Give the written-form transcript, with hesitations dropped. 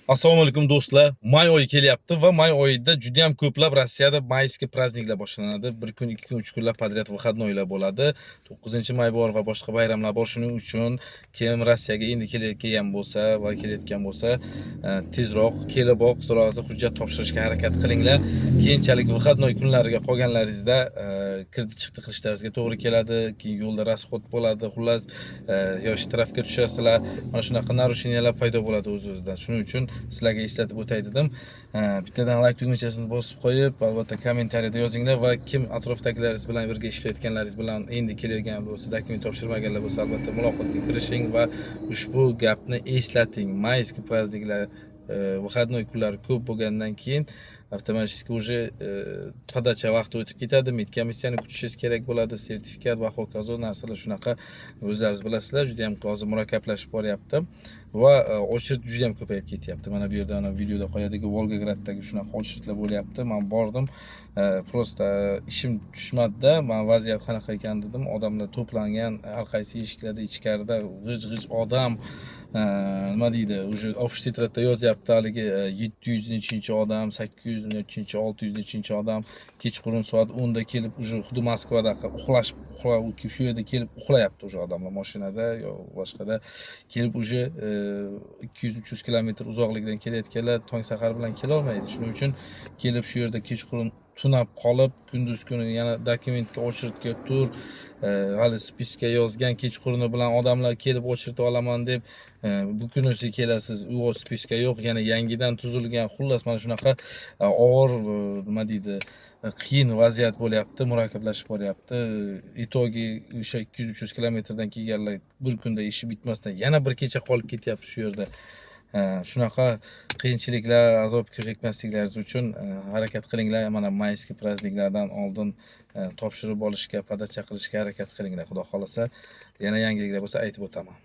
Assalomu alaykum, do'stlar. May oyi kelyapti va may oyida juda ham ko'plab Rossiyada майский праздник lar boshlanadi. Bir kun, 2 kun, 3 kunlar подряд выходной lar bo'ladi. 9-may bor va boshqa bayramlar bor. Shuning uchun kim Rossiyaga endi kelgan bo'lsa va kelayotgan bo'lsa, tezroq keliboq сразу hujjat topshirishga harakat qilinglar. Keyinchalik выходной kunlariga qolganlaringizda kirdi chiqdi qilishlaringizga to'g'ri keladi, keyin yo'lda расход bo'ladi, xullas, yo shtrafga tushasizlar. Mana shunaqa нарушения lar paydo bo'ladi o'z-o'zidan. Shuning uchun sizlarga eslatib o'tay dedim. Bittadan layk tugmachasini bosib qo'yib, albatta kommentariyada yozinglar va kim atrofdagilaringiz bilan birga ishlayotganlaringiz bilan endi kelayotgan bo'lsa, dokument topshirmaganlar bo'lsa, albatta muloqotga kirishing va ushbu gapni eslating. Майский праздник lar, выходной kunlari ko'p bo'lgandan keyin avtomatik уже подача vaqti o'tib ketadi, medkomissiyani kutishingiz kerak bo'ladi, sertifikat va hokazo narsalar. Shunaqa, o'zlaringiz bilasizlar, juda ham hozir murakkablashib boryapti va очередь juda ham ko'payib ketyapti. Mana bu yerda, ana videoda qo'yadagi Volgograddagi shunaqa очередь lar bo'lyapti. Man bordim, просто ishim tushmadida, man vaziyat qanaqa ekan dedim. Odamlar to'plangan har qaysi eshiklarda, ichkarida g'ij-g'ij odam, nima deydi, уже общий тетрадь da yozyapti haligi, 700 nechinchi odam, 800 nechinchi, 600 nechinchi odam. Kechqurun soat 10da kelib, уже xuddi Moskvadaqa uxlash, uxlab, shu yerda kelib uxlayapti уже odamlar mashinada yo boshqada kelib. Уже 200-300 kilometr uzoqlikdan kelayotganlar tong sahar bilan kelolmaydi. Shuning uchun kelib shu yerda kechqurun tunab qolib, kunduz kuni yana dokumentga очередь ga tur, hali списка yozgan kechquruni bilan odamlar kelib очередь olaman deb, bu kunisi kelasiz, u списка yo'q, yana yangidan tuzilgan. Xullas, mana shunaqa og'ir, nima deydi, qiyin vaziyat bo'lyapti, murakkablashib boryapti. Итоги o'sha 200-300 kilometrdan kelganlar bir kunda ishi bitmasdan yana bir kecha qolib ketyapti shu yerda. Shunaqa qiyinchiliklar, azob chekmasliklaringiz uchun harakat qilinglar. Mana майский праздник lardan oldin topshirib olishga, подача qilishga harakat qilinglar. Xudo xohlasa, yana yangiliklar bo'lsa, aytib o'taman.